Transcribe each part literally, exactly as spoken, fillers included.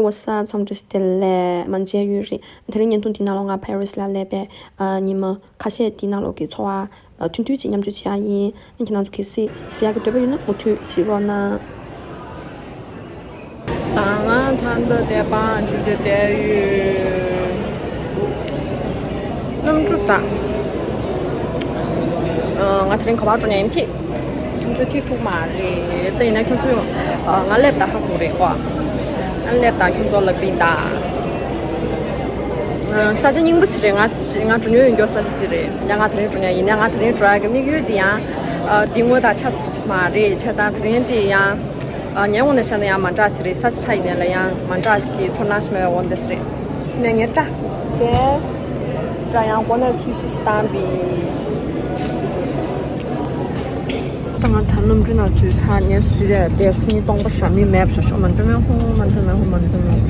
What's up? ཚང་མ་བཀྲ་ཤིས་བདེ་ལེགས། མ་མཇལ་ཡུན་རིང་། དེ་རིང་བརྙན་ཐུང་འདི་ནང་ལོགས་ང་ཕ་རི་སི་ལ་སླེབས་པའི་ཨ་ཉི་མ་ཁ་ཤས་འདི་ནང་ལོགས་ཀྱི་ཚོར་བ་ཨ་ཐུང་ཐུང་ཅིག་མཉམ་སྤྱོད་བྱེད་ཡ་ཡིན། ཁྱེད་རང་ཚོ་གལ་སྲིད་གཟིགས་ཡག་གི་འདོད་པ་ཡོད་ན་མུ་མཐུད་གཟིགས་རོགས་གནང་། ད་ང་ད་ལྟ་བསྡད་པ་ཅི་བྱེད་བསྡད་ཡོད། གནམ་གྲུ་འཛེགས། ཨ། ང་དེ་རིང་ག་པར་འགྲོ་མཁན་ཡིན་ཐིག་ཁྱོད་ཚོས་ཐིག་ཐུབ་མ་རེད། ད་ཡིན་ན་ཁྱོད་ཚོས་ཨ་ང་སླེབས་དང་ཧ་གོ་རེད་གོ། ཨ་སླེབས་དང་ཁྱོད་ཚོ་ལ་པིན་ད། ཨ་ས་ཆ་རྙིང་པ་ཞིག་རེད། ང་ང་འགྲོ་མྱོང་ཡོད་མཁན་ས་ཆ་ཞིག་རེད། ཡང་ང་དེ་རིང་འགྲོ་མཁན་ཡིན་ན། ང་དེ་རིང་འགྲོ་ཡག་གི་དམིགས་ཡུལ་དེ་ཡང་ཨ་འདི་དངོས་དང་ཆ་མ་རེད། བྱས་ཙང་དེ་རིང་དེ་ཡང་། ཨ། ངའི་ངོས་ནས་བཤད་ན་ཡང་མ་འདྲ་ཞིག་རེད། ས་ཆ་ཆ་ཡིན་ནའི་ལ་ཡང་མ་འདྲ་ཞིག་གི་ཚོར་སྣང་ཞིག་མེད་པའི་འོ་འདི་ཞིག་རེད། ནས་ངའི་སྐྲ། ཁྱེད་སྐྲ་ཡང་མགོ་ནས་ཚུལ་ཤིག་ཤིག་བཏང་པའི། ད་ང་ད་གནམ་གྲུ་ནང་ཚུད་ཚར། ངས་སུ་རེད་དེ་སྙིང་སྟོང་པ་ཞག་མི་མེད་པ་ཞོག་ཞོག་མ་འདྲ་མེད་ཧོ། མ་འདྲ་མེད་ཧོ། མ་འདྲ་མེད།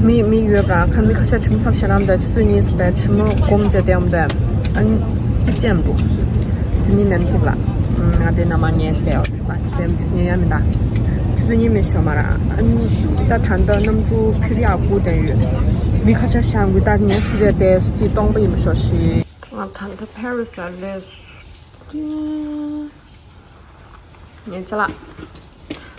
མི་མི་ཡོད་པ་ཁ་མི་ཁ་ཤས་ཁྲིམས་ཚབ་ཤེས་ལམ་དང་ཆུ་ཚོད་གཉིས་ཙམ་པའི་ཁྲིམས་ལོ་སྒོམ་བྱས་ཏེ་འོང་དུས་ཨ་ནི་ཅི་ཅི་ཡང་འདུག་སི་མི་མེད་ཐིག་ལ། ང་དེ་ན་མ་ཉལ་ཞིག་ཡོད། ས་ཆ་ཙམ་ཉལ་ཡ་མི་འདུག་ཆུ་ཚོད་གཉིས་མི་ཤོ་མ་ར། ཨ་ནི་ད་ད་ལྟ་གནམ་གྲུ་འཕུར་ཡག་སྒུག་བསྡད་ཡོད། མི་ཁ་ཤས་ཤང་གི་ད་ཉལ་སྲིད་རེད་དེ་སི་སྟོང་པ་ཡིན་པ་ཤོག་ཤིག་ང་ད་ལྟ་ཕ་རི་སི་ལ་སླེབས་སོང་། ངའི་ཅ་ལག་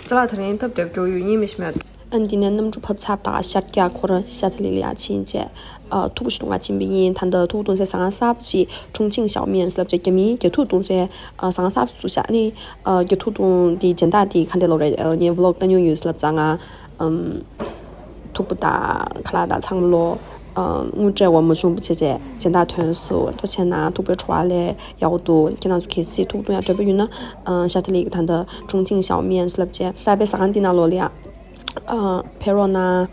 ཅ་ལག་དེ་རིང་ཐབས་བདེ་པོ་ཡོད། གཉིས་མི་ཤི་མེད། ཨ་ནི་དེ་ནས་གནམ་གྲུ་བབས་ཚར་དང་ཤར་རྒྱག་ཁོ་རང་ཤར་ཐ་ལི་ལ་ཡར་ཕྱིན་བྱས། ཨ། ཐུག་པ་ཞིག་འཐུང་ག་ཕྱིན་པ་ཡིན། ད་ལྟ་ཐུག་འཐུང་སའི་ཟ་ཁང་གསར་པ་ཅིག་ཁྲུང་ཆིང་ཞའོ་མིན་ལབ་བྱས། རྒྱ་མིའི་རྒྱ་ཐུག་འཐུང་སའི་ཨ་ཟ་ཁང་གསར་པ་ཞིག་བཙུགས་ཤག་ཨ་ནི་ཨ་རྒྱ་ཐུག་འཐུང་དེའི་སྦྱིན་བདག་དེ་ག་འདྲ་ལོ་རེད། ཨ་ངས་ཝི་ལོག་ལྟ་མྱོང་ཡོད་ལབ་ཙང་ང་ཨམ། ཐུག་པ་དང་ཁ་ལག་དང་ཚང་མ་ལོ། ཨ། དངུལ་སྤྲད་དགོས་མ་བྱུང་བ་བྱས་བྱས་སྦྱིན་བདག་ཐོན་སོང་། ཐུགས་རྗེ་ཆེ་གནང་། ཐུག་པའི་བྲོ་བ་ལས་ཡག་པོ་འདུག་ཁྱེད་རང་ཚོ་གལ་སྲིད་ཐུག་འཐུང་ཡག་འདོད་པ་ཡོད་ན། ཨ། ཤར་ཐ་ལི་གི་ད་ལྟ་ཁྲུང་ཆིང་ཞའོ་མིན་ལབ་བྱས་གསར་པའི་ཟ་ཁང་འདི་ནང་ལོགས་ལ་ཡ། ཨ། ཕེབས་རོགས་གནང་།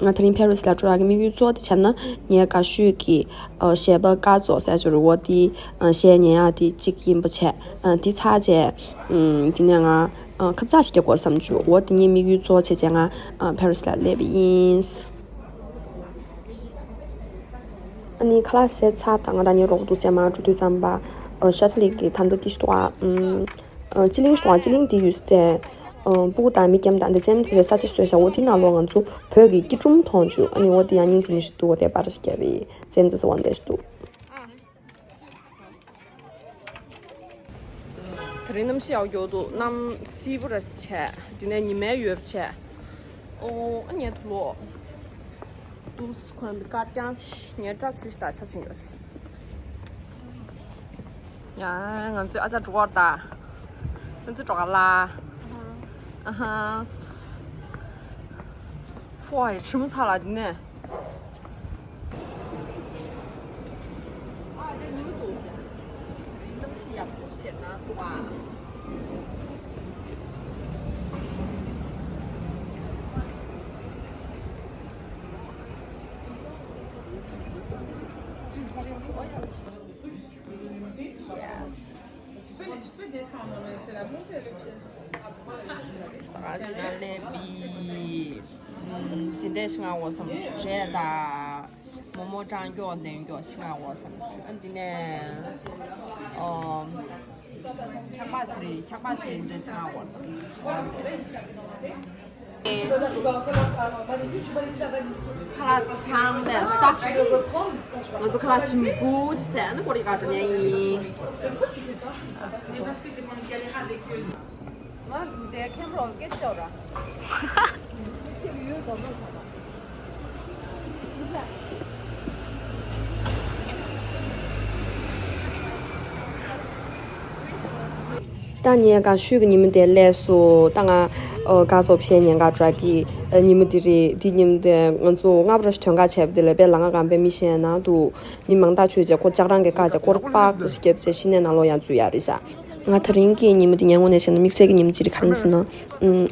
ང་དེ་རིང་ཕ་རི་སི་ལ་འགྲོ་ཡག་གི་དམིགས་ཡུལ་གཙོ་བོ་དེ་བྱས་ན་ངའི་དགའ་ཤོས་ཀྱི་ཨ་གཞས་པ་ཀ་ཙོ་ཟེར་ཅིག་ཡོད་རེད། འོ་དེ་ཨ་གཞས་ཉན་ཡག་དེ་གཅིག་ཡིན་པ་བྱས། ཨ་དེ་ཚར་རྗེས་ཨམ་དེ་ནས་ང་ཨ་ཁབ་ཚགས་ཤིག་རྒྱག་དགོས་བསམ་བྱུང་། འོ་དེ་ངའི་དམིགས་ཡུལ་གཙོ་བོ་བྱས་བྱས་ང་ཨ་ཕ་རི་སི་ལ་སླེབས་པ་ཡིན། ཨ་ནི་ཁ་ལག་ཟས་ཚར་དང་ང་དང་ངའི་རོགས་པ་དུ་བྱས་མར་འགྲོ་དུས་ཙམ་པ་ཨ་ཤར་ཐ་ལི་གི་ད་ལྟ་དེ་ཞིག་འདུག་ཨ། ཨམ། ཨ། སྤྱི་གླིང་ཞིག་འདུག་ཨ། སྤྱི་གླིང་འདི་ཡོད་སའི། ཨ། སྤུ་གུ་དང་མི་འཁྱམ་དང་འདི་ཙམ་ཙི་རེ་ས་ཆ་ཞིག་བཟོས་ཤག་འོ་དེ་ནང་ལོགས་ང་ཚོ་བོད་ཀྱི་སྐྱིལ་ཀྲུང་མཐོང་བྱུང་། ཨ་ནི་འོ་དེ་ཡང་སྙིང་རྗེ་མོ་ཞིག་འདུག་འོ་དེ་པར་ཞིག་བརྒྱབ་པའི་ཙམ་ཙི་ཙི་འོ་འདི་ཞིག་འདུག་དེ་རིང་གནམ་གཤིས་ཡག་པོ་འདུག་གནམ་བསིལ་པོ་ར་བྱས། དེ་ནས་ཉི་མའི་འོད་བྱས། ཨོ། ཨ་ཉལ་ཐུ་ལོ། དུས་གོན་པའི་དཀར་རྐྱང་ཞིག་ངའི་སྐྲ་ཚོས་ཤིག་དང་ཆ་ཆེན་ཡོད་ཞིག་ཡ། ང་ཚོའི་ཨ་ཅག་འགྲོ་བར་ད། ང་ཚོའི་འགྲོ་ག་ལ། ཨ་ཧ། ཕོ་ཡི་ཁྲི་མོ་ཚ་ལ་འདི་ནས། ཨ་དེ་ཉི་མ་འདུག་གནམ་གཤིས་ཡག་པོ་ཞེ་དྲག་འདུག་ཨ། Yes. ཟ་ཁང་དེ་ན་སླེབས་པའི་དེ་འདྲས་ཤིག་མངགས་དགོས་བསམ། འབྲས་དང་མོག་མོག་སྲང་སྐྱོགས་ལྡན་སྐྱོགས་ཤིག་མངགས་དགོས་བསམ། ཨ་འདི་ནས་ཨོ། འཁྱག་པ་ཞིག་རེད། འཁྱག་པ་ཞིག་རེད། འདྲས་ཤིག་མངགས་དགོས་བསམ། ཁ་ལག་ཚང་མ་སྟག་ང་ཚོ་ཁ་ལག་ཞིམ་པོ་ཅིག་ཟས་ནི་ཀོ་རི་ཀ་འགྲོ་མཁན་ཡིན། ང་འདས་ཁེམ་རོག་སྐད་ཤོར་ར། ད་ངའི་དགའ་ཤོས་ཀྱི་ཉིན་མོ་དེ་སླེབས་སོང་། ད་ང་ཨ་ཀ་ཙོ་བཤད་ཉན་ག་འགྲོ་གི་ཉིན་མོ་དེ་རེད། དེ་ཉིན་མོ་དེ་ང་ཚོ་སྔ་པོ་ར་ཞིག་ཐོན་ག་བྱས་པ་དེ་ལ་དཔེ་ལ་ང་གང་པའི་མི་ཤེས་ནང་དུ་མི་མང་ཐག་ཆོད་བྱས་ཁོ་ལྕགས་རང་གི་ཀ་བྱས་སྐོར་པག་ཙི་ཞིག་བརྒྱབ་བྱས་གཞི་ནས་ནང་ལོགས་ཡར་འཛུལ་ཡ་རེད་ཤག་ང་དེ་རིང་གི་ཉིན་མོ་དེ་ངའི་ངོས་ནས་བཤད་ན་དམིགས་བསལ་གྱི་ཉིན་མོ་ཅིག་རེད། ག་རེ་ཡིན་ཟེར་ན།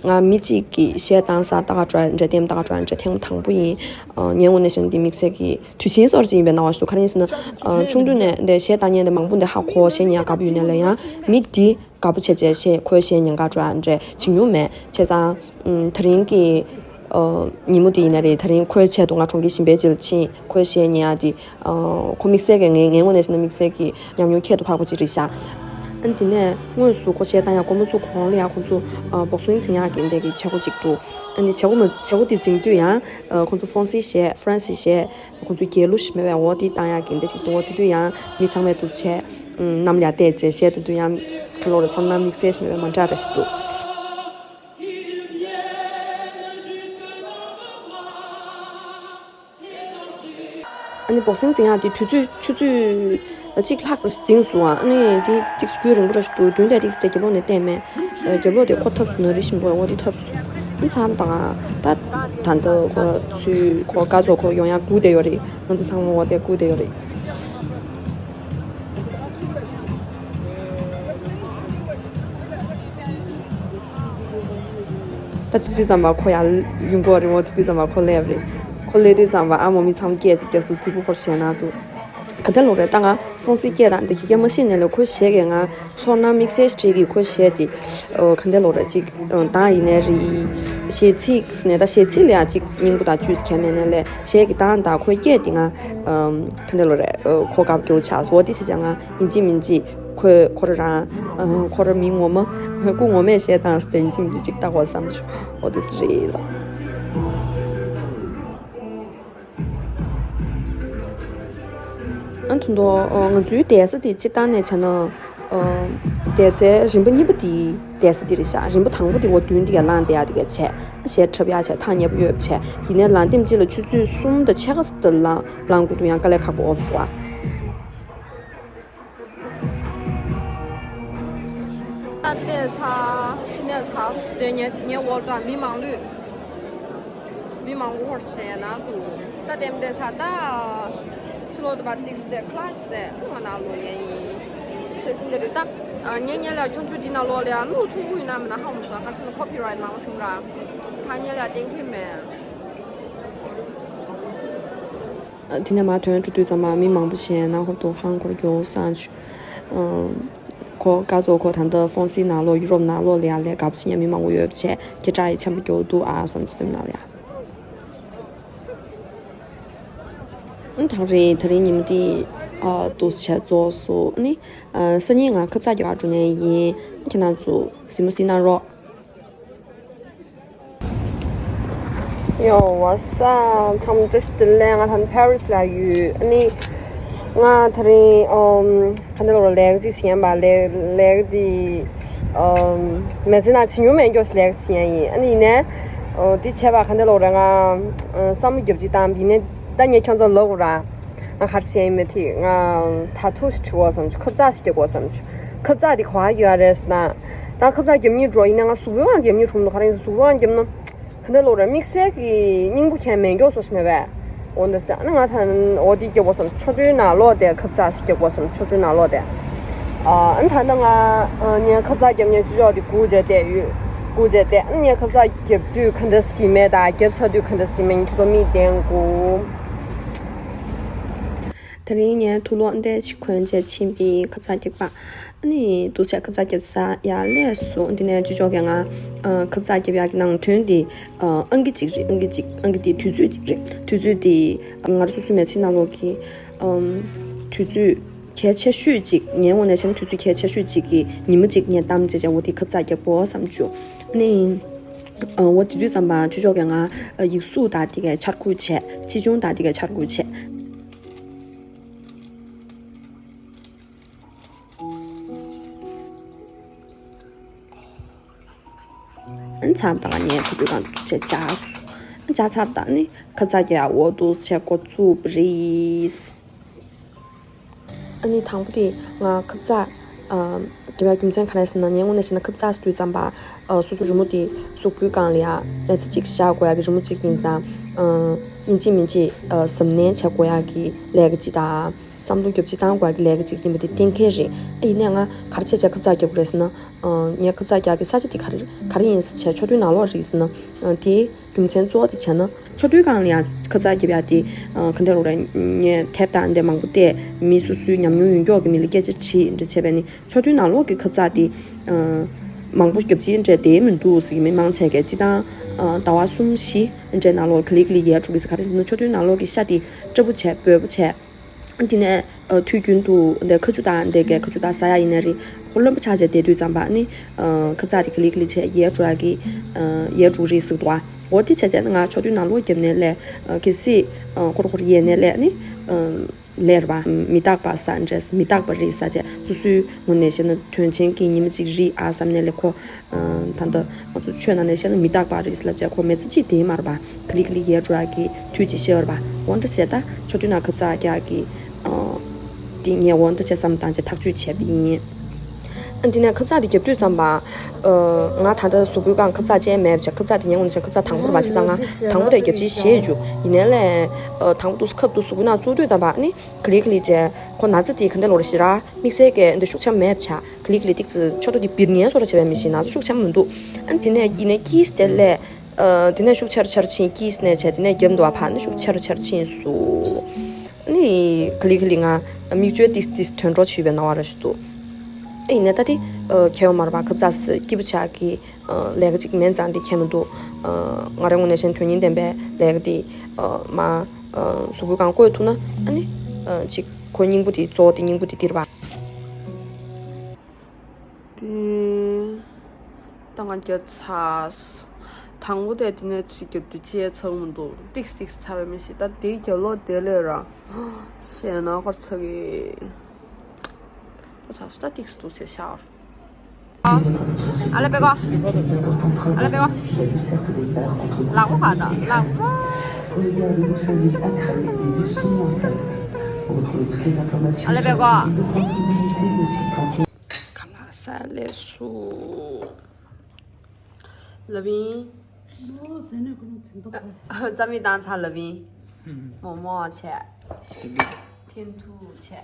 ང་མི་གཅིག་གིས་གཞས་བཏང་སར་ལྟ་ག་འགྲོ་ཡ་འདྲ། ལྟད་མོ་ལྟ་ག་འགྲོ་ཡ་འདྲ་ཐེངས་མ་དང་པོ་ཡིན། ཨ་ངའི་ངོས་ནས་བཤད་ན་འདི་དམིགས་བསལ་གྱི་དུས་ཆེན་བཟོ་འདྲ་ཅིག་ཡིན་པའི་སྣང་བ་ཞིག་འདུག་ག་རེ་ཡིན་ཟེར་ན། ཨ་ཆུང་དུས་ནས་འདི་གཞས་བཏང་མཁན་དེ་མང་པོ་འདི་ཧ་གོ། གཞས་ཉན་ཡ་དགའ་པོ་ཡོད་ན་ལ་ཡང་མི་འདི་དགའ་པོ་བྱས་བྱས་གཞས་ཁོའི་གཞས་ཉན་ག་འགྲོ་ཡ་འདྲ་བྱེད་མྱོང་མེད། བྱས་ཙང་ཨ་དེ་རིང་གི་ཨ་ཉིན་མོ་དེ་ཡིན་ན་རེད། དེ་རིང་ཁོའི་ཆེད་དུ་ང་གྲོང་ཁྱེར་གཞན་པའི་ཅིག་ལ་ཕྱིན། ཁོའི་གཞས་ཉན་ཡ་དེ་ཨ་ཁོ་དམིགས་བསལ་གྱི་ངའི་ངའི་ངོས་ནས་བཤད་ན་དམིགས་བསལ་གྱི་ཉམས་མྱོང་ཁྱད་དུ་འཕགས་པ་ཅིག་རེད་ཤག་ཨ་ནི་དེ་ནས་དངོས་སུ་ཁོ་གཞས་བཏང་ཡག་དགོས་མ་ཚུགས་གོང་ལ་ཡང་ཁོང་ཚོ་ཨ་བོག་སིང་འཛིང་ཡག་གི་འདྲ་གི་བྱེད་སྒོ་ཅིག་འདུག་ཨ་ནི་བྱེད་སྒོ་མ་བྱེད་སྒོ་དེ་འཛིང་དུས་ཡང་ཨ་ཁོང་ཚོ་ཧྥོན་སི་གཞས་ཧྥ་རན་སི་གཞས། ཁོང་ཚོའི་རྒྱལ་གླུ་ཞིག་མེད་པའི་འོ་དེ་བཏང་ཡག་གི་འདྲ་ཞིག་འདུག་འོ་དེ་དུས་ཡང་མི་ཚང་མས་འདུག་བྱས་གནམ་ལ་བལྟས་བྱས་གཞས་དེ་དུས་ཡང་ག་ལོ་རེད། ཚོར་སྣང་དམིགས་བསལ་ཞིག་མེད་པའི་མ་འདྲ་ར་ཞིག་འདུག་ཨ་ནི་བོག་སིང་འཛིང་ཡག་དེ་དུས་ཚོད་ཆུ་ཚོད་གཅིག་ལྷག་ཙམ་ཞིག་འཛིང་སོང་ཨ། ཨ་ནི་དེ་ཏིག་སི་རྒྱུན་རིང་པོ་ར་ཞིག་འདུག་མདུན་དེ་ཏིག་སི་དེ་རྒྱབ་ལོགས་ནས་བལྟས་མེད། རྒྱབ་ལོགས་དེ་ཁོ་ཐབས་སུ་ནོ་རི་ཞིམ་པོ་འོ་དེ་ཐབས་སུ། ཨ་ནི་མཚམས་དང་ད་ད་ལྟ་ཁོ་ཚོས་ཁོ་ཀ་ཚོ་ཁོ་ཡོང་ཡག་སྒུག་བསྡད་ཡོད་རེད། ང་ཚོ་ཚང་མ་འོ་དེ་སྒུག་བསྡད་ཡོད་རེད། ད་དེ་དུས་ཙམ་པ་ཁོ་ཡར་ཡོང་གི་རེད། འོ་དེ་དུས་ཙམ་པ་ཁོ་སླེབས་རེད། ཁོ་སླེབས་དུས་ཙམ་པ་ཨ་མ་མི་ཚང་མ་སྐད་ཅིག་རྒྱབ་སོང་། རྫིག་པོ་ཁོར་བཤད་ན་འདུག་ག་འདྲ་ལོ་རེད། ད་ང་ཧྥོན་སི་སྐད་དང་འདི་གི་སྐད་མ་ཤེས་ནས་ལོ་ཁོ་གཞས་གས་ང་ཚོར་སྣང་དམིགས་བསལ་ཞིག་གི་ཁོ་གཞས་དེ་ཨོ་ག་འདྲ་ལོ་རེད། ཅིག་གདངས་ཡིན་ནའི་རེད། གཞས་ཚིག་ནས་ད་གཞས་ཚིག་ལ་ཡང་ཅིག་སྙིང་པོ་དང་བཅུས་ཁྱད་མེད་ནས་ལས་གཞས་ཀྱི་གདངས་དང་ཁོའི་སྐད་དེ་ང་ཨམ་ག་འདྲ་ལོ་རེད། ཨོ་ཁོ་དགའ་པོ་སྐྱོ་ཆགས་སོང་། འོ་དེ་བྱས་ཙང་ང་ཡིན་གཅིག་མིན་གཅིག་ཁོས་ཁོ་རང་ཨ་ཁོ་རང་མི་ངོ་མ་སྐུ་ངོ་མས་གཞས་བཏང་སྟེ་ཡིན་གཅིག་མིན་གཅིག་ཅིག་བལྟ་དགོས་བསམ་བྱུང་། འོ་དེ་སུ་རེད་ལ། ཨ་ཐུང་ཐུང་། ང་ཚོའི་བསྡད་ས་དེ་སྤྱིར་བཏང་ནས་བྱས་ན། བསྡད་སའི་རིམ་པ་གཉིས་པ་དེ་བསྡད་ས་དེ་རེད་ཤག་རིམ་པ་དང་པོ་དེ་འོ་མདུན་དེ་ག་ལངས་བསྡད་ཡག་དེ་ག་བྱས། གཞས་འཁྲབ་ཡག་བྱས་ཐག་ཉེ་པོ་ཡོད་བྱས། ཡིན་ནའི་ལངས་ཐེངས་གཅིག་ལ་ཆུ་ཚོད་གསུམ་དང་ཕྱེད་ཀ་ཙམ་ལ་ལངས་དགོས་འདུག་ཡང་དཀའ་ལས་ཁག་པོ་འོ་ཙམ་བ། ད་བལྟས་ཚར། ཕྱི་ནས་ཚར། དེ་ངའི་ངའི་འོག་ལ་མི་མང་ལོས། མི་མང་པོ་ཧོར་ཞེ་ན་འདུག་ད་དེ་མི་བལྟས་ཚར། ད་ཕྱི་ལོགས་དུ་བ་ཏིག་སི་དེ་ཁ་ལག་ཟས་ང་ནང་ལོག་ཉན་ཡིན། ཆེ་ཤིན་དེ་རེད། ད་ངས་ངས་ལ་ཁྱོད་ཚོ་འདི་ནང་ལོགས་ལ་ལུག་འཐུང་གི་ཡོད་ན་མིན་ན་ཧ་མ་སོང་། ག་རེ་ཟེར་ན་ཁོ་པི་རའེ་ཊི་མང་པོ་བྱུང་ར། ད་ངས་ལ་གཏན་འཁེལ་མེད། དེ་ནས་མར་ཐོན་འགྲོ་དུས་ཙམ་པ་མི་མང་པོ་ཞིག་ནང་ཁོ་ཐོག་ཧང་ཁོར་རྒྱུགས་སང་ཆུ། ཁོ་ཀ་ཙོ་ཁོ་ད་ལྟ་ཧྥོན་སི་ནང་ལོགས་ཡུ་རོབ་ནང་ལོགས་ལ་ཡང་ལས་ག་བ་ཞིག་ཡང་མི་མང་པོ་ཡོད་པ་བྱས་སྐད་གྲགས་ཡི་ཆེན་པོ་རྒྱུགས་འདུག་ཨ་བསམ་ཚུལ་སེམས་ནང་ལ་ཡང་། ཨ་ད་རེས་ད་རིང་ཉིན་མོ་དེ་ཨ་འདུག་བྱས་རྫོགས་སོང་། ཨ་ནི་ཨ་སང་ཉིན་ང་ཁབ་ཙག་རྒྱག་ག་འགྲོ་མཁན་ཡིན། ཁྱེད་རང་ཚོ་གཟིགས་མོ་གཟིགས་གནང་རོགས། Yo, what's up? ཚང་མ་བཀྲ་ཤིས་བདེ་ལེགས། ང་ད་ནི་ཕ་རི་སི་ལ་ཡོད། ཨ་ནི་ང་ད་རིང་ཨམ་ག་འདྲ་ལོ་ལས་ཀ་ཅིག་བྱེད་ཡིན་པ། ལས་ལས་ཀ་དེ་ཨམ་མི་ཚེ་ནང་བྱེད་མྱོང་མེད་མཁན་ཞིག་ལས་ཀ་བྱེད་ཡིན། ཨ་ནི་ཡིན་ནའི་ཨོ་དེ་བྱས་པ་ག་འདྲ་ལོ་རེད། ང་ཨ་བསམ་བློ་རྒྱབ་ཅིག་བཏང་། ཡིན་ནའི་ད་ངས་ཁྱོད་ཚོ་ལབ་དགོས་ར། ང་ག་རེ་བྱེད་ཡིན་མེད་དེ། ང་ད་ཐུག་ཞིག་བྲི་དགོས་བསམ་བྱུང་། ཁབ་ཙག་ཞིག་རྒྱག་དགོས་བསམ་བྱུང་། ཁབ་ཙག་དེ་ག་པར་རྒྱག་རེད་ཟེར་ན། ད་ཁབ་ཙག་རྒྱབ་སྙིང་བྲོ། ཡིན་ན་ང་གཟུགས་པོའི་སྒང་རྒྱབ་སྙིང་བྲོ་མི་འདུག་ག་རེ་ཡིན་ཟེར་གཟུགས་པོའི་སྒང་རྒྱབ་ན་ག་འདྲ་ལོ་རེད། དམིགས་བསལ་གྱི་སྙིང་པོ་གྱོན་མེད་མཁན་བཟོ་ཞིག་མེད་པས། འོ་འདི་ཟེར། ཨ་ནི་ང་ད་འོ་དེ་རྒྱག་དགོས་བསམ། ཆུ་ཚོད་ནང་ལོགས་དེ་ཁབ་ཙག་ཞིག་རྒྱག་དགོས་བསམ། ཆུ་ཚོད་ནང་ལོགས་དེ། ཨ་ནི་ད་ལྟ་ང་ངས་ཁབ་ཙག་རྒྱབ་ནས་ཅི་ཅོག་དེ་སྒུག་བྱས་བསྡད་ཡོད། སྒུག་བྱས་བསྡད། ཨ་ནི་ངས་ཁབ་ཙག་རྒྱབ་དུས་ག་འདྲ་ཞིག་མེད་དང་རྒྱབ་ཚར་དུས་ག་འདྲ་ཞིག་མེད་ཁྱེད་ཚོ་མིག་བསྟན་དགོས། དེ་རིང་ངས་དུག་ལོག་འདི་ཞིག་གོན་བྱས་ཕྱིན་པའི་ཁབ་ཙག་རྒྱག་པ། ཨ་ནི་འདུག་བྱས་ཁབ་ཙག་རྒྱབ་ས་ཡར་སླེབས་སོང་། འདི་ནས་ཅི་ཅོག་གི་ང་ཨ་ཁབ་ཙག་རྒྱབ་ཡག་གི་ནང་དོན་དེ་ཨ་ཨང་ཀི་གཅིག་རེད། ཨང་ཀི་གཅིག་ཨང་ཀི་དེ་དུས་ཚོད་གཅིག་རེད། དུས་ཚོད་དེ་ང་རང་སོ་སོའི་མི་ཚེ་ནང་ལོགས་ཀྱི་ཨམ་དུས་ཚོད་གལ་ཆེ་ཤོས་གཅིག་ངའི་ངོས་ནས་བྱས་ན་དུས་ཚོད་གལ་ཆེ་ཤོས་གཅིག་གི་ཉིན་མོ་གཅིག་ངས་གཏམ་བྱས་བྱས་འོ་དེ་ཁབ་ཙག་རྒྱབ་དགོས་བསམ་བྱུང་། ཨ་ནི་ཨ་འོ་དེ་དུས་ཙམ་པ་ཅི་ཅོག་གི་ང་ཨ་ཡིག་གཟུགས་དང་དེ་གའི་འཆར་སྒོ་བྱས། ཆེ་ཆུང་དང་དེ་གའི་འཆར་སྒོ་བྱས། ཨ་ནི་ཚར་བ་དང་ངས་ཁ་པར་གང་བྱས་བཅག་སོང་། ཨ་ནི་བཅག་ཚར་བ་དང་ནི་ཁབ་ཙག་རྒྱག་འོ་འདུག་བྱས་འགོ་བཙུགས་པ་རེད། ཨ་ནི་དང་པོ་དེ་ང་ཁབ་ཙག་ཨ་རྒྱབ་ཡག་རྒྱུ་མཚན་ག་རེ་ཟེར་ན། ངའི་ངོས་ནས་བཤད་ན་ཁབ་ཙག་ཟེར་དུས་ཙམ་པ་ཨ་སོ་སོ་རི་མོ་དེ་གཟུགས་པོའི་སྒང་ལ་ཡ་མི་ཚེ་གཅིག་བཞག་དགོས་ཡག་གི་རི་མོ་གཅིག་ཡིན་ཙང་། ཨ་ཡིན་གཅིག་མིན་གཅིག་ཨ་གཟབ་ནན་བྱེད་དགོས་ཡག་གི་ལས་ཀ་གཅིག་དང་། བསམ་བློ་རྒྱབ་ཅིག་བཏང་དགོས་ཀྱི་ལས་ཀ་ཅིག་ཡིན་པ་དེ་གཏན་འཁེལ་རེད། ཨ་ཡིན་ནའི་ང་ག་རེ་བྱས་བྱས་ཁབ་ཙག་རྒྱབ་དགོས་རེད་ཟེར་ན། ཨ་ངས་ཁབ་ཙག་རྒྱག་གི་ས་ཆ་དེ་ག་རེ་ག་རེ་ཡིན་ཟེར་བྱས་མཆོད་རྟེན་ནང་ལོགས་རེད་ཟེར་ན། ཨ་དེའི་རྒྱུ་མཚན་གཙོ་བོ་དེ་བྱས་ན་མཆོད་རྟེན་སྒང་ལ་ཡང་ཁབ་ཙག་རྒྱབ་ཡག་དེ་ཨ་ག་འདྲ་རོགས་རེད། ངས་དེབ་དང་འདི་མང་པོ་བལྟས། མི་སོ་སོའི་ཉམས་མྱོང་ཡོད་མཁན་གྱི་མི་ལ་སྐད་ཆ་དྲིས་འདྲ་བྱས་པས་ནི་མཆོད་རྟེན་ནང་ལོགས་ཀྱི་ཁབ་ཙག་དེ་ཨ་མང་པོ་རྒྱབ་ཅིག་འདྲ་བསྡད་མི་འདུག་ཟེར་གྱི་མི་མང་ཆེ་གས་སྤྱིར་བཏང་ཨ་ཟླ་བ་གསུམ་བཞི་འདྲའི་ནང་ལོགས་ག་ལེ་ག་ལེ་ཡལ་འགྲོ་གི་ཟེར། ག་རེ་ཟེར་ན་མཆོད་རྟེན་ནང་ལོགས་ཀྱི་ཤ་དེ་སྐྲ་བོ་བྱས་སྦོས་པོ་བྱས། དེ་ནས་ཨ་དུས་རྒྱུན་དུ་འདི་ཁ་ཆུ་དང་འདི་གའི་ཁ་ཆུ་དང་ཟ་ཡ་ཡིན་ན་རེད། ཁོ་རློན་པ་ཆགས་བྱས་བསྡད་དུས་ཙམ་པ་ནི་ཨ་ཁབ་ཚགས་དེ་ག་ལེ་ག་ལེ་བྱས་ཡལ་འགྲོ་ཡ་གི་ཨ་ཡལ་འགྲོ་རེད་ཟེར་གི་འདུག་ཨ། འོ་དེ་བྱས་བྱས་ན་ང་ཆོ་དུས་ནང་ལོགས་བརྒྱབ་ནས་སླེབས། ཨ་གལ་སྲིད་ཨ་ཁོ་ར་ཁོ་ར་ཡལ་ནས་སླེབས་ནི་ཨ་ལས་རེད་པ། མི་རྟག་པ་ཟ་འདྲས་མི་རྟག་པ་རེད་ཟ་བྱས་སོ་སོའི་ངོས་ནས་བཤད་ན་དོན་ཆེན་གྱི་ཉི་མ་གཅིག་རེད་ཨ་བསམ་ནས་སླེབས། ཁོ་ཨ་ད་ལྟ་ང་ཚོ་ཆོས་ནང་ནས་བཤད་ན་མི་རྟག་པ་རེད་ཟེར་ལབ་བྱས་ཁོ་མི་ཚེ་གཅིག་བསྡད་མ་རེད་པ། ག་ལེ་ག་ལེ་ཡལ་འགྲོ་ཡ་གི་དུས་ཅིག་ཤར་བ། འོ་འདྲ་བྱས་ད་ཆོ་དུས་ན་ཁབ་ཚགས་རྒྱག་གི་ཨ་དེ་ངས་འོ་འདྲ་བྱས་བསམ་བཏང་བྱས་ཐག་གཅོད་བྱས་པ་ཡིན། ཨ་འདི་ནས་ཁབ་ཚགས་དེ་རྒྱབ་དུས་ཙམ་པ། ཨ་ང་ད་ལྟ་གཟུགས་པོའི་སྒང་ཁབ་ཚགས་ཅན་མེད་བྱས་ཁབ་ཚགས་དེ་ངས་འོ་འདྲ་བྱས་ཁབ་ཚགས་དང་པོ་རེད་པ། བྱས་ཙང་ང་དང་པོ་དེ་རྒྱབ་ཅིག་བཞེས་བཅུག་ཡིན་ནའི་ལས་ཨ་དང་པོ་དུས་ཁབ་ཏུ་གཟུགས་པོའི་ནང་བཙུགས་དུས་ཙམ་པ་ནི་ག་ལེ་ག་ལེ་བྱས་ཁོ་ན་ཚ་དེ་ག་འདྲ་ལོག་རེད་ཤི་ར། དམིགས་བསལ་གྱི་འདི་ཤུགས་ཆེན་མེད་བྱས་ག་ལེ་ག་ལེ་ཏིག་ཙི་ཆོ་ཏོ་དེ་བིར་ངན་བཟོ་འདྲ་བྱས་པ་མི་ཤེས། ན་ཚ་ཤུགས་ཆེན་མི་འདུག་ཨ་འདི་ནས་ཡིན་ནའི་ཀིས་དེ་ལས། ཨ་དེ་ནས་ཤུགས་ཆེར་ཆེར་ཕྱིན། ཀིས་ནས་བྱས་དེ་ནས་རྒྱབ་འདུག་བ། ཕར་ནས་ཤུགས་ཆེར་ཆེར་ཕྱིན་སོང་། ཨ་ནི་ག་ལེ་ག་ལེ་ང་མིག་ཆུ་ཏིས་ཏིས་ཐོན་འགྲོ་བྱས་པའི་སྣང་བ་ར་ཞིག་འདུག་ཨ་ཡིན་ནའི་ད་དེ་ཨ་ཁྱད་པར་མ་རེད་པ། ཁབ་ཚགས་སྐྱིད་པོ་ཆགས་ཀྱི་ཨ་ལས་ཀ་ཅིག་མིན་ཙང་དེ་ཁྱད་མི་འདུག་ཨ་ང་རའི་ངོས་ནས་བཤད་ན་དོན་སྙིང་ལྡན་པའི་ལས་ཀ་དེ་ཨ་མ་ཨ་གཟུགས་པོའི་སྒང་བཀོལ་ཐུབ་ན་ཨ་ནི་ཨ་ཅིག་ཁོ་སྙིང་པོ་དེ་གཙོ་བོ་དེ་སྙིང་པོ་དེ་འདི་རེད་པ། དེ་ད་ང་རྒྱབ་ཚར། དང་པོ་དེ་དེ་ནས་ཅིག་རྒྱབ་དུས་ཅི་ཡང་ཚང་མི་འདུག་ཏིག་ཏིག་ཚ་བའི་མི་ཤེས། ད་དེའི་རྒྱབ་ལོགས་དེ་ལས་ར་ཞེད་སྣང་ཁར་ཚ་གི། ད་ཚ་སུ་ད་ཏིག་ཏིག་ཚ་ཤར། ཨ་ལེ་པེ་ཀོ། ཨ་ལེ་པེ་ཀོ། ལག་པ་ག་ད་ལག་པ། Pour les gares de Lou Saint-Denis à Creil et du Saumon en face. Retrouvez toutes les informations sur le guide de France Mobilité, le site ancien. ག་ལ་ས་ལེ་སུ། ལ་བིན། ཨོ་ཟེར་ནས་ཁོ་རང་ཚིག་མདོག་ཁ། རྩ་མི་བཏང་ཚར་ལ་བིན། མོག་མོག་བྱས། ཐིན་ཐུ་བྱས།